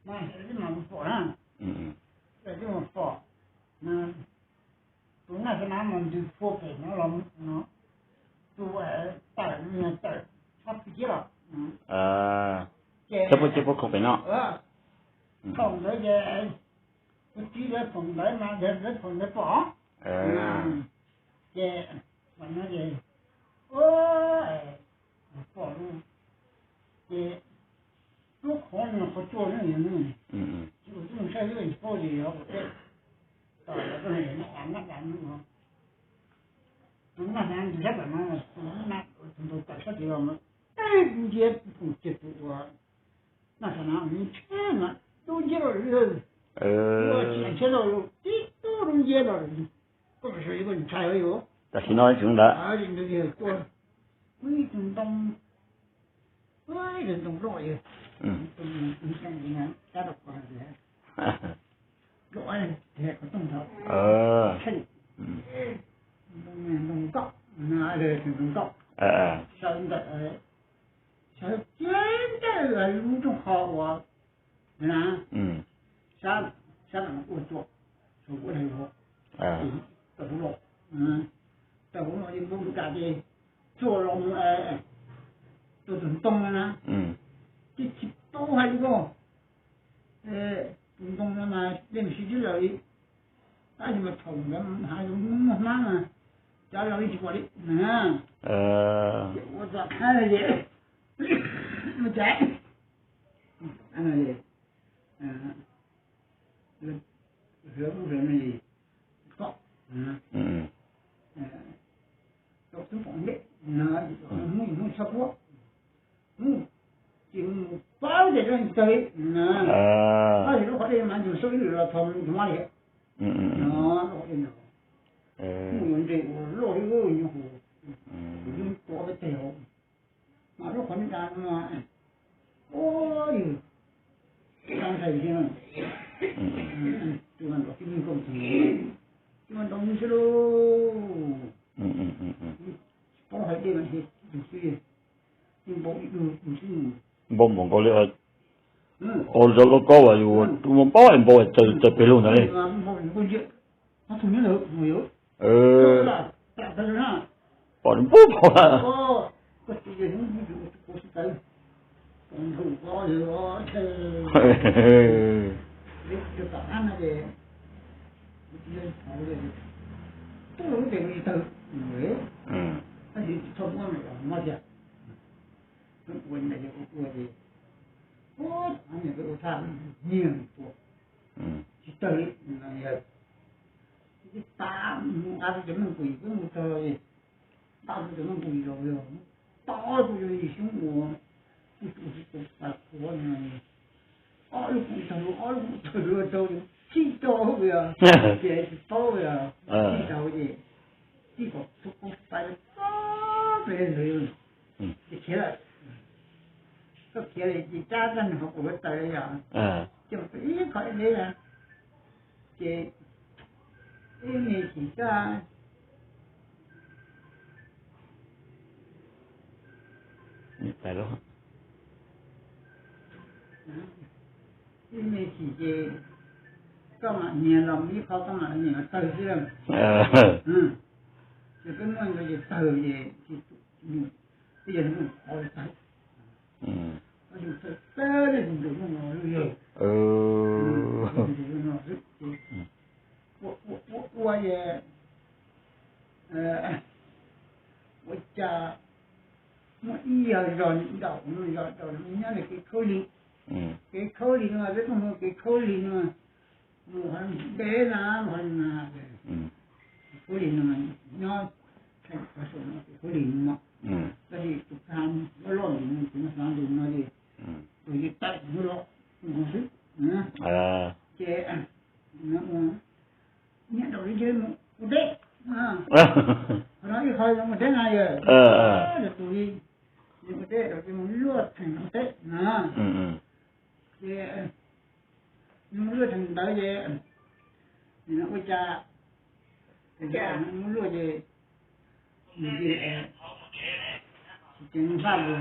Pom na, tus naj sa nav mas ntws phua pem no los, tus tawm, tawm txhob pw thiab los, ces txhob pw thiab, pub khoom pem no. Khoom ntawd ces tus txiv lawv khoom ntawd mas lawv khoom ntawd pom. Ces, ces pom lub, ces lub qhov no qhov cua no, tsis ua tub ntshai li, tsis paub li os. Tom lawv tuaj naj da, tus naj da ntws sab tom no, tus naj, tus ntaus tawm sab tid los, dub nciab, tus uas naj sa nav ntsheb mas dub nciab los, tsis ntshe los tib tug dub nciab los, koj mus saib koj ntshai yus. Tam sim no tsis ntawd, ua ib tug ntoo, ib tug ntoo loj, tab tom ko, loj, ntoo nkauj, ntoo nkauj, sawv ntawm, sawv kiag ntawm lub rooj qho uas na, sab, sab ua tsua, ua tawm hauv los, tawm hauv los ces npau nram ces txuas los mus rau tus ntoo no na, ces tsis paub hais li ko. Tus ntoo no mas dej mas sib twb lawm li, tab sis mas thaum ntawd hav zoov muaj hmab mas cov laus yeej tsis pom li na. Ces ua txog thab no ces, ua cas, thab no ces, lawv ub lawv no es kom, kom xub pom ntej no, hnub hnub txhob puab, hnub ces mus pab ces txawg li na, pab ces lub qhov dej mas ntug xub ib lwm los thaum ntug mab li no, lub qhov dej no mus yuav nres ua loj li nyuj hu, tus yeej tua peb teg hauv. Mas lub qhov nyob da no, ua yus ntshai thiab, tus ntaus tib neeg koj mus txog, tus ntaus mus xwb lauj. Tsis paub hais dej mas tus xwb, yeej npau ib dug tus xwb. Npau npaum nkaus li, ua zog loj kob uas yus tus npau npau tawm pem lug ntawd li. Pom npau npau. Tab sis tsis txhob muab no los mab tiag. Ua ntawd ces ua ua ces, ua thaj nyiag tua tsis tawg li. Yog tib tas mus nqa rau cov meej kub peb mus txog los, nqa rau cov meej kub los yog tau tus yog yim xyoob uas kuj tus xyoob tus pas qhuav no, ob lub kub tag lub, ob lub kub tag lub rau sib rau yog ces tsis paub yog sib rau ces tib kom txhua qub pais pem ntawd ces khiav lawm. Koj khiav li ces cab tag nws ho pom lub taws li yom, ces mus ib qho ib deb na, ces ib me chim txaj, ib me chim ces koj mam nyiag los ib qho koj mam nyiag tawg xwb. Ces peb muaj ntawd ces tawg ces, peb yog mus qhov tawg, tawg tawg li tus ntawm no lub yawg, tus ntawm no xwb ces ua ua ua ces ua cas muaj ib yawg zos nraum, zos nraum nyob ntawm kev khaub lig, kev khaub lig no peb tuaj hu kev khaub lig no, mus qhov deb na, qhov na, kev khaub lig no nyob, qhov saum no kev khaub lig no, tab sis tus kab loj loj ntawm no, tus no xav ntawm no ces tus yeej tawm mus los mus xwb. Ces nyiam nraum li mus ua teb, qhov no ib qho mus teb na yawg, tus li mus ua teb, mus luaj theem ua teb na. Ces mus luaj theem ntawd ces ua cas mus luaj ces nws cia li tsis ceev faj li os.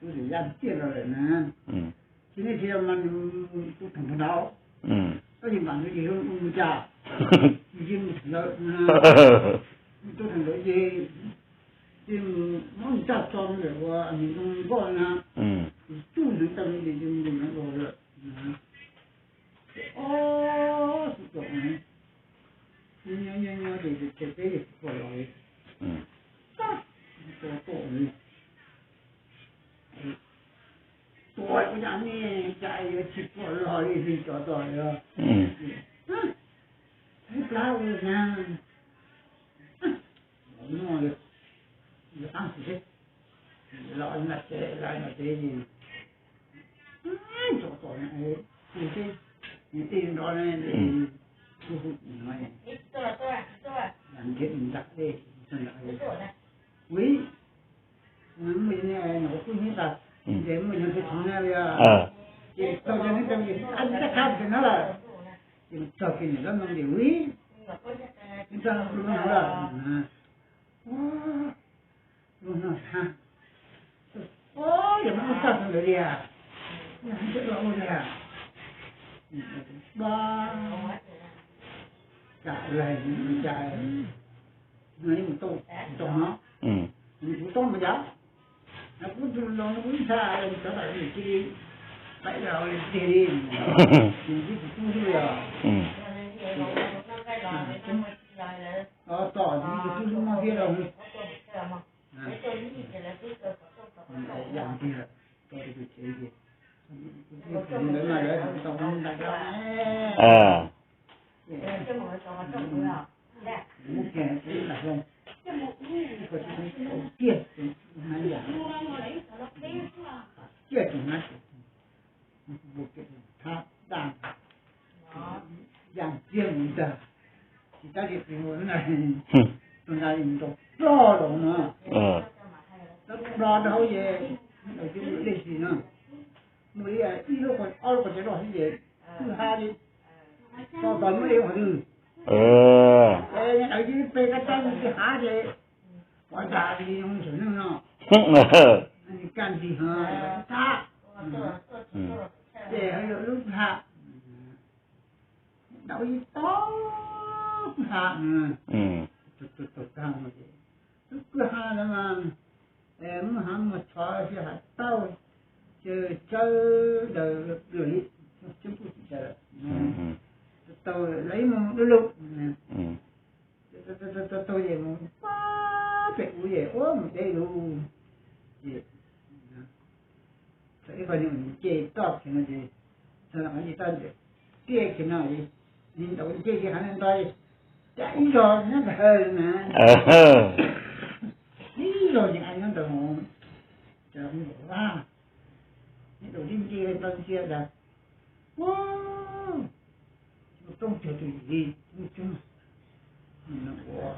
Tub Yaj tiaj los lawm na, ces nej tsis yog mas nws tub theem ntawd, tab sis mas nws tsis yog mus cas, nws cia mus theem ntawd, tub theem ntawd ces cia mus muab nws caj tso mus lawm uas nws zoo nkauj na, tub nws tau li ces cia mus ntawd los lawm. Ob, tsis tau, nyob nyob nyob ces tsis tau peb yawg tsis pom los li, tsis tau tom li, tuaj ua cas ne, cas yuav tsis pom los li, tsis tau tom li os. Ib plab ua na, los noj li, yuav qab xwb, los nram tsev, los nram tsev ces tsis tau tom, nws tij nrov ne, kuv hu no, nrhiav nram dej, ui, muaj nyuag kuj hnyiab tas, ces muaj nyuag ntxhw tshov na li, ces txog ces nws tau ces ab teb qab ces no lawm, ces txog ces niam lab ntoo ces ui, nws txog lub no lawm, lub no ha, yog muab ua tag rau ntawd li, yog hais tias los ua li, ab, cas ua li cas, no mus tau tau no, kuv tau mus cas, kuv tus los kuv ib txha cov tam cia li, pab los tiag li, nws twb tsis tub xwb li os. Los tom nws tsis tub xwb mog thiab los, yam tiag, ntawd mas lawv tau ntais los ne, tiag, tiag, tiag, tiag, thab daj, yam tiag mus ntag, tsis tab sis tus na, tus na nrov plog los no, plog dhau ces, ua dej sis no, mus li ib lub qhov ob lub qhov tsev loj xwb ces, kwj ha li, tso tod muaj ib qhov twg, es nws tawm cia li pe kab tsab cia li hav ces, pov tas li ntawm neej no, kaj ntsis ho thab, ces ho yog lub kwj ha, ntawm ib tog kwj ha, tog tog tog tag no ces, lub kwj ha ntawd mas muaj hav muaj tshov, xyov hav tauj, xyov tsawb daws lawm li, tsis pub tsis tas lawm, tau lawv ib mus lub lub, tau tau ces mus pab pem kuv ces ua mus deb lug, ces txawm ib qho nws nce toj kiag no ces, txog qhov nce toj tiaj kiag no, nws ntaus nce kiag qhov no nto, cas ib zog nyob ntawd na, ib zog nyob ntawd, cas ua npaum vaj, nws ntaus nce nce toj ntsia tas, ua, rooj cuag tus yim li coob coob, ua,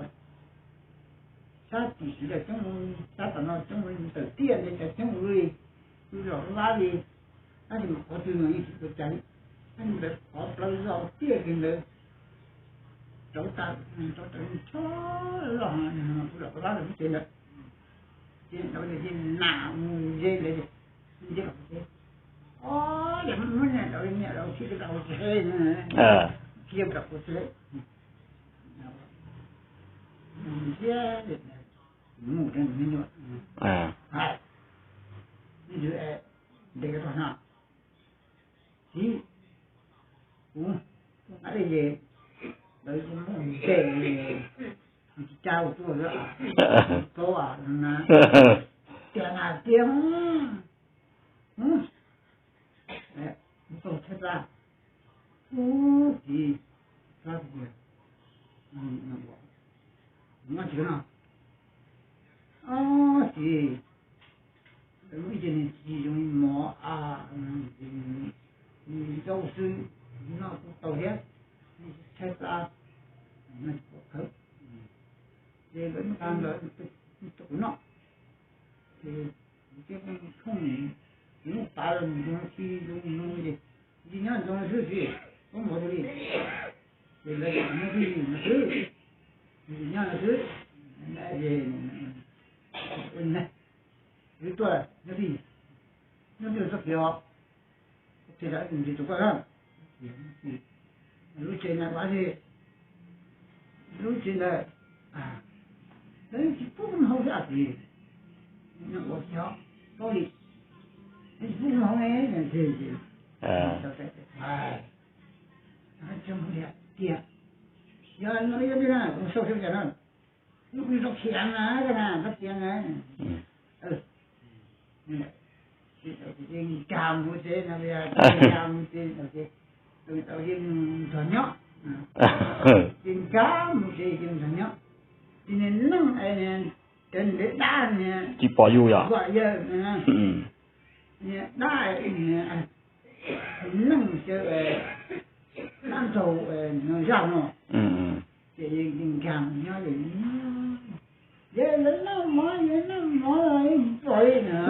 sab tim siv los coob, sab tom no coob, tawm tiaj ntawd cas coob li, kuj los vab li, tab sis mas qhov twg no yeej tsis ua cas li, tab sis ntawd qhov plaws zog tiaj kiag ntawd, rauv taws, rauv taws chob loj, kuj los vab lawm lub tsev ntawd, ces ntawd ces nam mus ze ntawd ces, o, Muab niam laus, niam laus thiab, niam laus thiab, thiab rau kuv thiab, thiab mus rau me nyuam, hais, me nyuam, ntes ko tog no, txiv, kuv, kuv mam li ces lawv muab ntes, tsis tsa ua tuaj xwb, tau na, tias na tias, tau thaij plab, ub, txiv, plab tiag, nyob tsis no, ob, txiv, lawv muaj ib co niag txiv zoo li mov a, zoo xwb, noj kuj tau thiab, thaij plab, noj tsis pom khawv, ces lawv muab tag ntawd rau kuv noj, ces kuv thiaj thooj, kuv muab tav los zoo tsis zoo no ces, tsis nyob zoo xwb txiv, koj npaum li, ces lawv nyob tij no xwb, nyob no xwb, wb tuaj nyob tij, nyob tij txoj kev os, tsis tau tus koj lub tsev na, ua tsis, lub tsev ntawd, lawv tsis pub kuv mus hauv thiab txiv, ua tsis tau li, lawv tsis pub kuv mus hauv ne, tsis mus li tiag, yog no yog li na kuv sau xyov cas no, lub kuv sau khiav na, koj na koj tias na, nkag mus tsev no, nkag mus tsev no ces, tau yeej nrog nyob, ces nkag mus tsev ces nrog nyob, ces niag neeg, cov ntev dab niag tsis pom yus yom, yawg, niag dab, neeg cov dab nraug zaj no, ces nkag mus nyob, ces lawv noj mov, lawv noj mov los yeej tsis pom li na,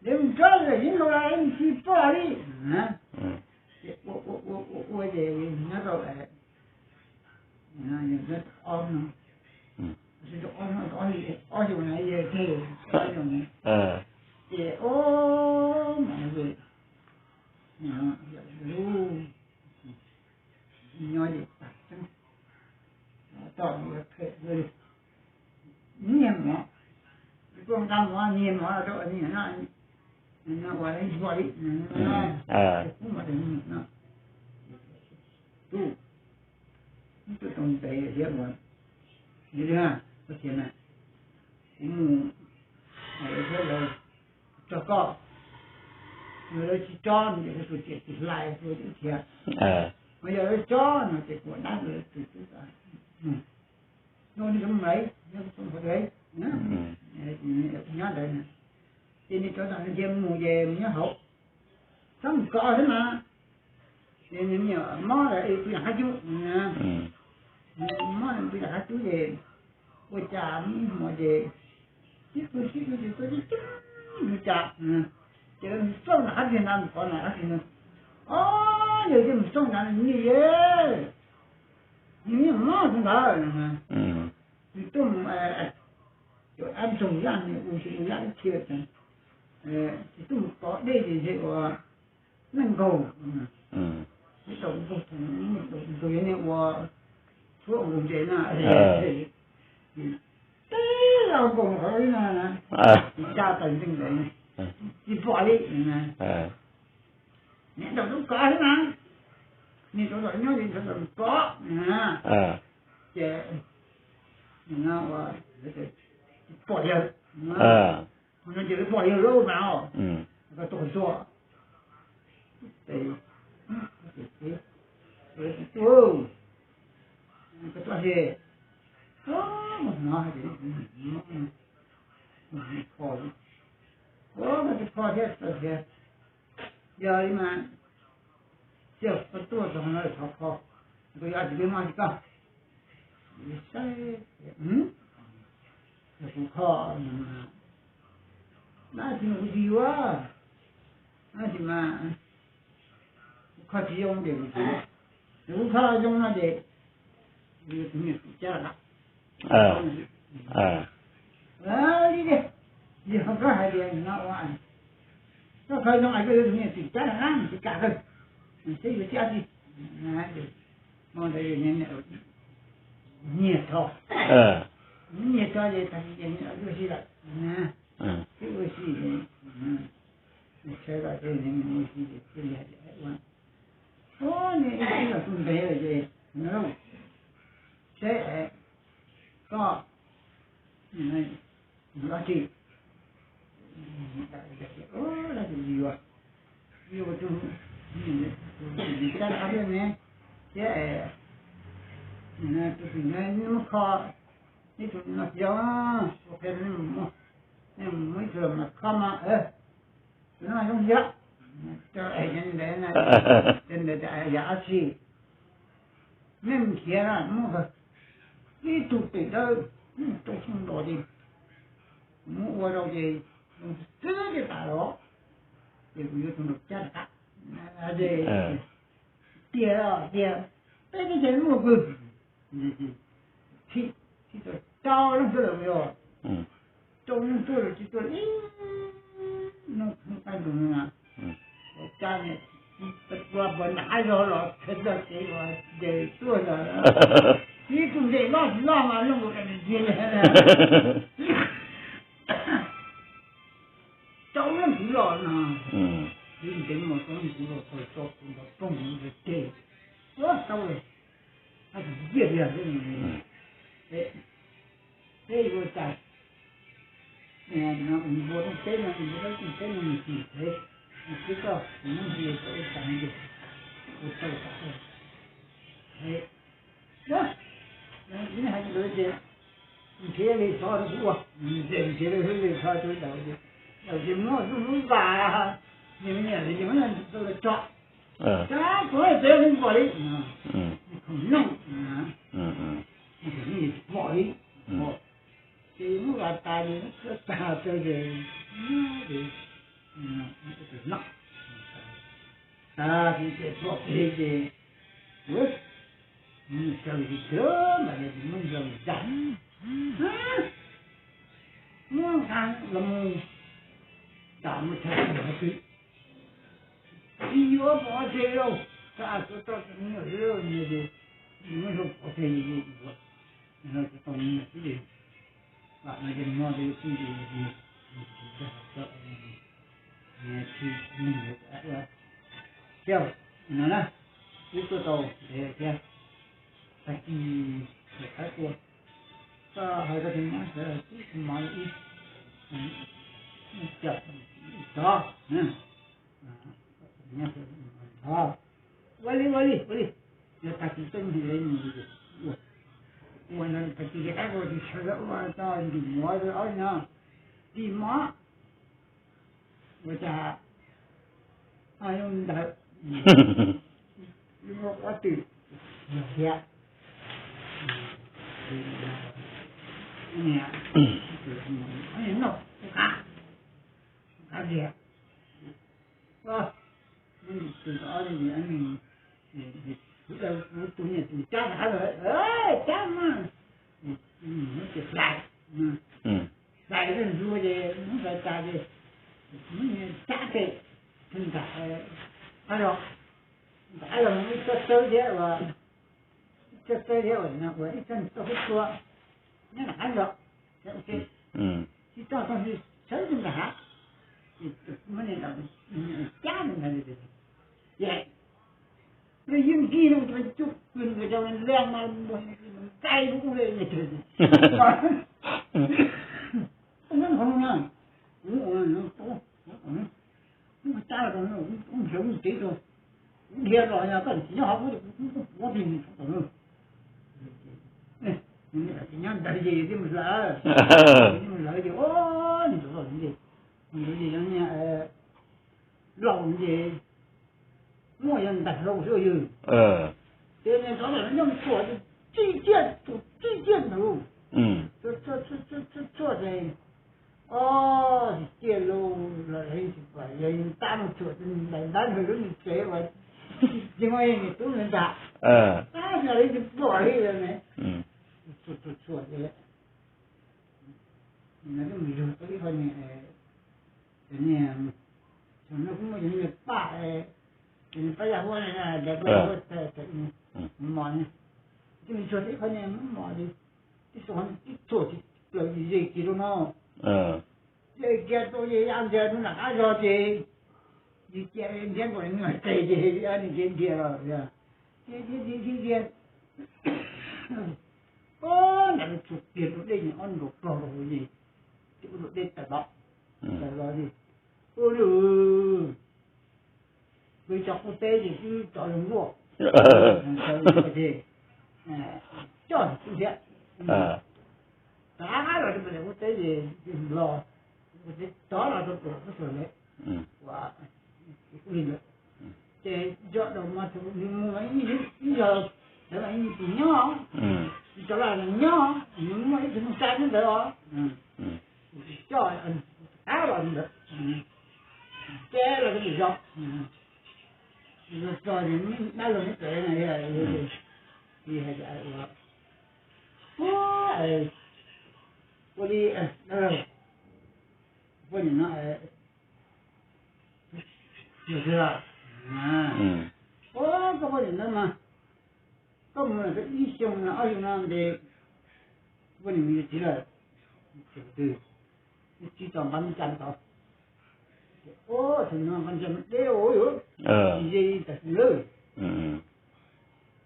lawv mus tsob los yeej hau los yeej tsis pom li na, ces ua ua ua ua ces nyob rau ob no, ob no, ob xyoo na, ces o, mam no ces lub nyob ces tag tseeb, tom phem li, nyiag mov, koj nqa mov nyiag mov rau me nyuam noj, ua ib npua li, kuv mas rau me nyuam noj, tub, tub tau ntev thiab ua, yog li, koj tias na, kuv mus, lawv tso koj, yog lawv tsis tso no ces kuv tus txiv tsis hlais kuv ib thiab, mas yog lawv tso no ces kuv dab tus tub, no li zoo lawm, nyob tau qhov ntawd, nyob ntawd, ces nws cov tom ntsia mus ces mus nyob hauv, txhob mus kov xwb mas, ces nws me nyuam mob lawm pw nram qab cub, mob pw nram qab cub ces ua cas muaj ib hmo ces sib pw sib pw ces tuaj coob coob ua cas, ces lawv mus txog nram qab txiag ntawd mus kov nram qab txiag ntawd, o, yawg thiaj mus txog ntawd nws niam yawg, nws niam mob rau ntawd, nws tuaj mus, cov ab ntsoog yaj nws ua ntshe ua yaj ib txhia, ces tuaj mus kov dej ces ntshe ua neej nkaug, tau nkaug, nkaug yog niag ua tshuab nkaug ntses na, teb los nkaus qhov no na, tsis tsa tawm nteeg ntawd, tsis pom li. Niam ntaus lub kov xwb na, niam ntaus tom nyob ces ntaus tom kov na, ces ua tsis pom yawg, no ces lawv pom yawg lawm mas, koj tuaj tuaj, ces, tuaj, koj tuaj ces, hnov hais tias kho, koj twb kho thiab txawv thiab, yog li mas, cia koj tuaj txog no thov kho, koj yuav tsis peb maj tsis koj, saib, yog kuv kho, dab tsi mas kuv tsis yuav, dab tsi mas kuv kho tsis zoo ces kuv tsis, yog kuv kho zoo no ces kuv niam kuv cab lawm. Li tiag, yog koj hais tias no ua, Koj khaws zoo es koj yuav tus me nyuam twm cab rov qab mus tsis kam kawg, seb yuav cab tsi. Hmo ntawd nyiag tho, nyiag tho ces tag kis ces ua si lawm na, twb ua si, sawv los ces ua si ces cia li hais tias, ua, ua, nws ib los tus ntev lawm ces, seb koj mus dab tsi, dab tsi yuav, yuav tus, tus twm cab rov qab ne, thiab tus twm muab kho, ib tug no xyov, ua qhia rau nej mus muab, nej mus muab ib tug los mas kho mas, tus no zoo xyov, cov ntawd, cov ntawd yog dab tsi. Nej mus nrhiav na, muab ib tug pem dawb, rau xyoo los ces kuv muab ua rau ces zoo xwb tej tas los, ces kuv yuav tus nraum cab rov qab. Ces tiag tiag, peb teb chaws muaj kawg, txhij txhij tau rau leej tuaj lawm yog, rau leej tuaj lawm tsis tuaj li, noj qab ntuj no, ua cab ne, ua pov nram qab zog los txhawv txoj kev uas ntes tuaj ntawd, tib tug ntes loj tsis loj mas zoo nkaus li ntiag li. Rau leej twg los no, tib ntev mus rau leej twg los txog tso kuv nrov poog kuv ntawd ces, ua tau li, hais tias tiag tiag, peb yuav cas, npua rooj teb no, npua rooj teb no nws tsis phem, nws twb koj nyob ntsia tau ib tas ntej, ua tau tas, nws hais li ntawd ces nrhiav li xov rau kuv ua, nrhiav li xov rau daus, daus ces muab lub vas, nws me nyuam ces muab tau los tso, tab kuv pem pom li, khoom nooj, pom li, ces muab vas tas ces muab tag tawg ces, ces noj, tas ces pom pem ces, ua, nws tsaws tsis txawj mas muab nrog mus tag, muab nqa los mus, tas muab tshaj qhov twg, tsis yuav pov tseg lauj, tsa tuav toj me nyuam xwb lauj, nws ces muab zog pov tseg, tsis tau me nyuam xwb ces, vam no ces hmo ntawd xwb ces, tsis, no na, wb tuaj tau ntev lawm thiab, tag kis rov qab tuaj, koj hais koj tus nyab sawv tib tug mov ib, cov, ua li ua li ua li, yog tag kis koj nyiam li mus, ua, ua no tag kis rov qab ua tus sawv ua tau ntim mov ob no, ntim mov, ua cas zoo ntawd, ob twm yog thiab, noj, qab, qab tiag, tus ob, kuv tus niam tus cab rov qab lawm, cab mas, ces hlais, hlais rau ntsuag ces muab hlais tas ces muab cab pem, nram qab zos, nram qab zos ib tsob tsawb thiab uas, ib tsob tsawb thiab uas ib tsob txoj hub tua nyob nram qab zos, tsis txog txog tshawb rau nram hav, muab niag cab rau ntawd, ces lawv yeej nkig no cov cub kws nkawd cov leej mas nqaij lub ub le, nyob qhov no na, kuv ua, kuv cab rau, kuv nrhiav kuv cev rau, kuv dhia los yog koj tsis nyob hauv kuv, kuv puav plig mus tod na. Nyob ntawd ces thiaj mus hlawv, thiaj mus hlawv ces, o, nws tus los ces, nws tus ces, laus ces muaj yog ntag hlau xwb yog. Ces nws tus los nyob mus txhuam ces txij ciaj tus txij ciaj ntawd, txhuam ces, o, tsis ciaj lauj, los yeej tsis pom, yog tab mus txhuam tus ntais ntab nrog lub nws tsev uas tsis muaj nws tub nws ntag, tab sis los yeej tsis pom li lawm ne. Txhuam txhuam ces nws mus yug tau ib qho niag, niag Thaum no kuj muaj cov niag paj, cov niag paj yaj huab, paj yaj huab mos ne, tij me tsuag tib qhov niag mos li, tib txhua qhov tib txhua plaws ces ze kiag rau no. Ze kiag rau ces ya ntiag rau nram qab zog ces, ces cia ntiag nkaus li nws qes ces ya nws ces ntiag los, ces, ces, ces, ces, o, nram txhua kiag rau dej ces ob nrau rog rau hauv ces, ces ua rau dej tawm los, tawm los ces, ua lwm, peb cov qub teb ces twb rov los nkuaj, ces coj xwb thiab. Rov los rau pem qub teb ces los, rov los rau pem qub teb lawm, ua li ntawd. Ces cov daus mas thaum nws mus ib zaug, lawv mas ib tus nyob, cov los nyob, nws muaj ib tug neeg sai nyob ntawd os. Coj, rov los ntawd, ces los rau pem zos, los txog ces dab laug nyob pem na, ces hais tias, ua, ua, ua li, dab laug, poj niam no, yog tiag, ua, koj poj niam no mas, koj mus lawm tau ib xyoos no ob xyoos no ntes poj niam mus yuav txiv lawm, tsis tau npaj me cas tau. Ua, thaum no npaj me cas deb ua yuav tsis ze li tam sim lawm.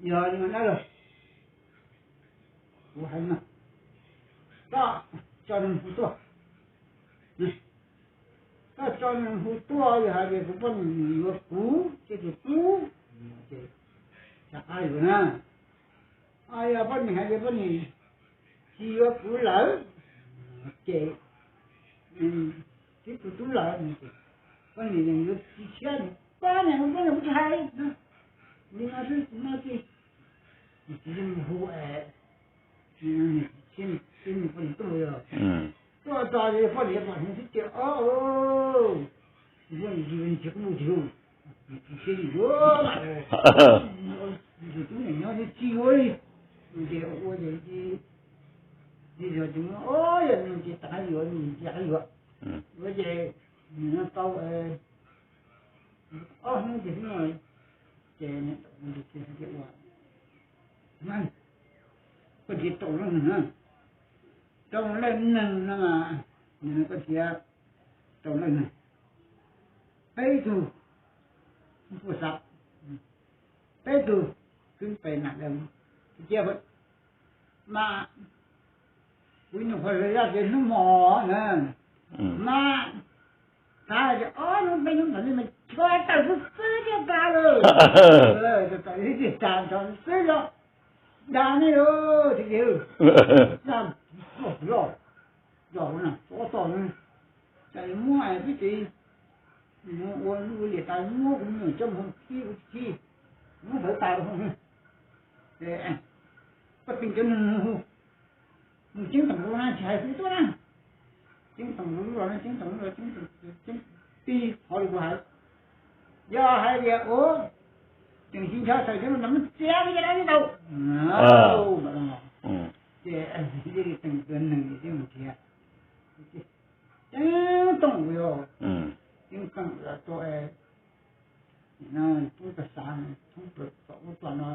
Yog li mas dab laug, kuv hais no, koj tso neeg hu tuaj, koj tso neeg hu tuaj yog hais tias kuv poj niam yuav kuv ces tus tub, ces rov qab yuav na. Yog poj niam hais tias poj niam tsis yuav kuv lawm ces, tib tus tub lawm, poj niam yeej yuav tsis tshiab, poj niam, poj niam kuv tsis hais li no xwb, no ces tsis yeej hu es, tsis nws poj niam tuaj yog, tuaj txog ces poj niam pom heev xwb ces, o, poj niam tsis, tsis qub mus tsis hu, tsis siab yuav, tus tub niam nyob tsis yuav li, ces ua ces, ces yog ces, o, yog ces rov qab yuav, ces rov qab yuav, yuav ces nws no tau ob hnub ces xwb no, ces ua, koj thiaj tau leej neeg na, tau leej neeg no mas, koj thiaj tau leej neeg, peb tug tuaj xav, peb tug twb pem nam dees, cia mas kuv nyuam qhuav zaj tias hnub hmo na, mas tas tias ob hnub peb hnub tom ntej mas tshuav tawm xwb xwb thiaj tas lawm, tawm xwb thiaj tas nrho xwb los dag nej lawm tiag tiag, dag loj, yog na, tsov tom na, tas muab peb tsev mus ua lub liam tas muab kuv me nyuam coj mus khib kuv tsis khib, muab hlawv tas, koj tis cov neeg mus, mus ceeb toom lub no tsis hais kuv tuaj na, ceeb toom lub los no, ceeb toom lub los, ceeb, ceeb tib qhov li kuv hais, yog hais tias ua tseem tsis nco tawm cov no muab txiav peb cov dab tsis tau, ces yeej li teem tua neeg ces thiaj mus nrhiav, ceeb toom yog, ceeb toom los rau tub tas xav thoob plaws tom ub tom no,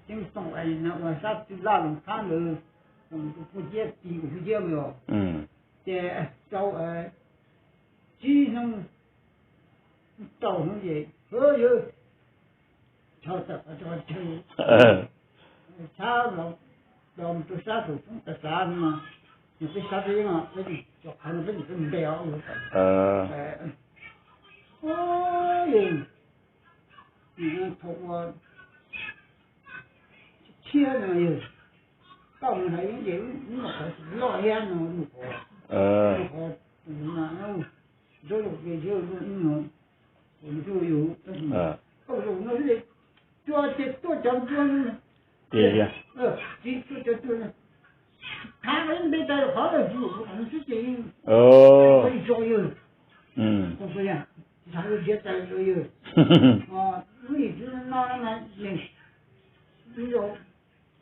ceeb toom no ua sab tw laj loos thab ntawd, tus pug ciab tis ua pug ciab yog, ces rau tsib hnub rau hnub ces yawg tshaj tawm qhov tso chaw, tshab los rau sab saum thoob tas xav no, nws peb sab peb yeej, peb tsis, qhov no peb tsis peb mus npe os, thaum ua tshiab no yog, koj mus hais yeej ces lub qhov loj thiab no, lub qhov, lub qhov, tus no, zaub zoo ces thiab lub no, tus ntsuag yus, koj zaum no xwb, cua ces tuaj cov ntsuag, tsis tuaj cov tuaj, thav npe tas qhov lawm tus qhov no xwb ces, ua zoo yog, thav nrhiav tas zoo yog, lub nim no no mas, lub zoo,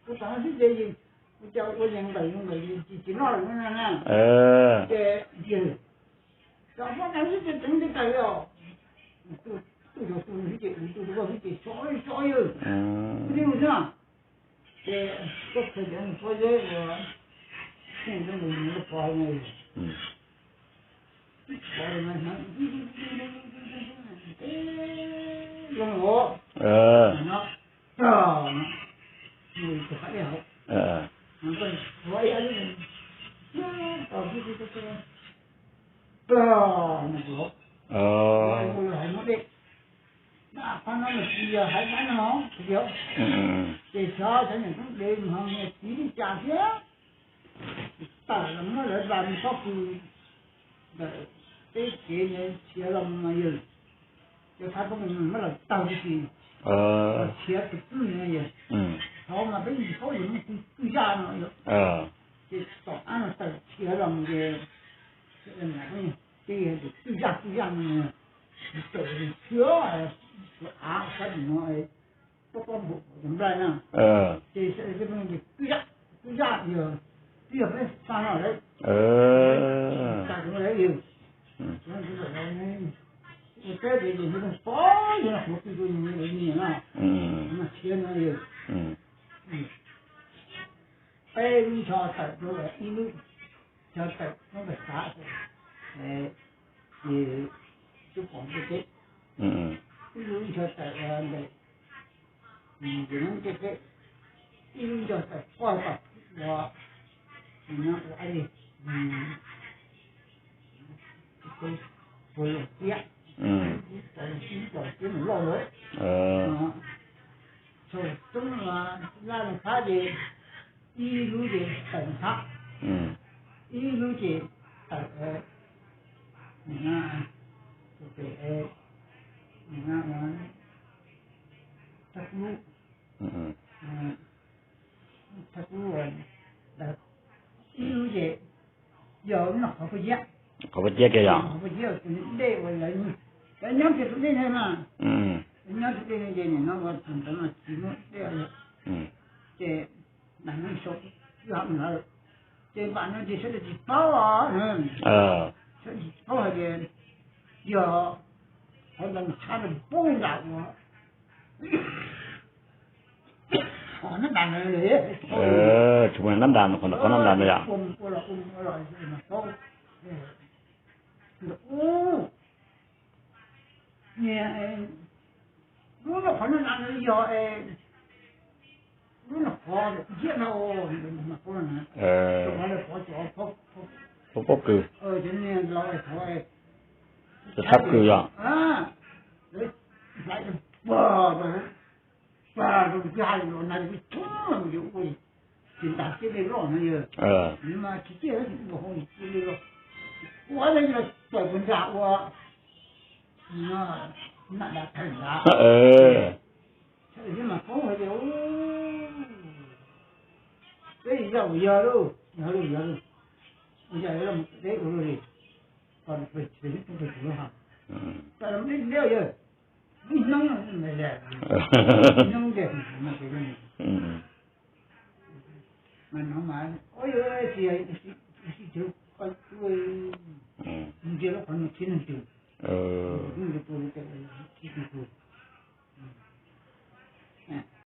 ua thav xwb ces, ua cas ua yees npaum yees npaum ces tsis noj lawm no na, ces, ces, cov poj ntxoog xwb ces teev npe tas li os. tuaj, tuaj cov tuaj xwb ces, tuaj cov tuaj xwb ces sov sov yawg, twb li mus xwb na. Ces koj khaws cov pob zeb uas, pov, pov, pov, pov, hais muaj dej. Qhov no mas tsis yog hais dab no, ces xyov cov niam tub dev mus ho niam txiv li cas thiab. Tawm los muab lawv nqa mus pob kws ntawm teb kev nrhiav los mas yawg, cov thab tub muab los tawg tib si, los nrhiav tus twg no yawg. Thaum mas peb tsis paub yog muaj twj yaj no yawg. Ces tom qab no tawm nrhiav los ces, tej twj yaj twj yaj no, tawm nrhiav av sab tim no, pob pob npum cov nplaig na, ces twj yaj, twj yaj yog, twb yog peb xa no lawm, xa rau lawv yawg. Ua teb ces yawg pov yawg no qhuav pw rau nyias na, mas nrhiav no yawg. Peb lub ncho tawm rau ib lub, ncho tawm rau pem xav, ces tub pom ntiaj teb, ib lub ncho tawm ntawm, ces ntiaj teb, ib lub ncho tawm pog tom ua, ua li, puas los tiab, puas los tiab mus loj lawm. Txhua tub laj laj thab ces ib lub ces tawm thab, ib lub ces tawm, thab kub, thab kub, ib lub ces yog noj qhov paj ciab, qhov paj ciab kiag yog, qhov paj ciab tus dej uas lawv nyob kiag tus dej no mas, nyob tus dej no ces nim no ua tus ntawd mas tsis muaj dej li. Ces nag hmo sau ib hom ntawd, ces npam no ces sawv daws tsis paub, sawv daws tsis paub hais tias yog qhov ntawd mas tshab rau pub nram ua, qhov nab nram ntawd, tsis muaj nab nram, qhov nab nram ntawd yom. Ub, niag, lub no qhov nab nram ntawd yog, lub no qhov ciab no, qhov pob kws, cov niag laus thov, thab kws yom. Lawv hlais pag rau, pag rau kwj ha los na, tib tug mus yuav ua li, tsis ntas ciaj dej loj no yawg, nws mas tsis ciaj, ua hauj lwm ciaj dej loj, ua li no tawm puas nram ua, nab nram thawj nrad. Txhua tus mas paub hais tias peb yog ua yog lauj, yog lauj, yog lauj, ua yog mus deb ua luaj li, peb tsis tau tus lub ha, tawm los deb deb yawg, ib hnub, ib hnub ces mas no mas, ua yog tsis yog sib twv, ntsia lub qhov no txhiab leej twg,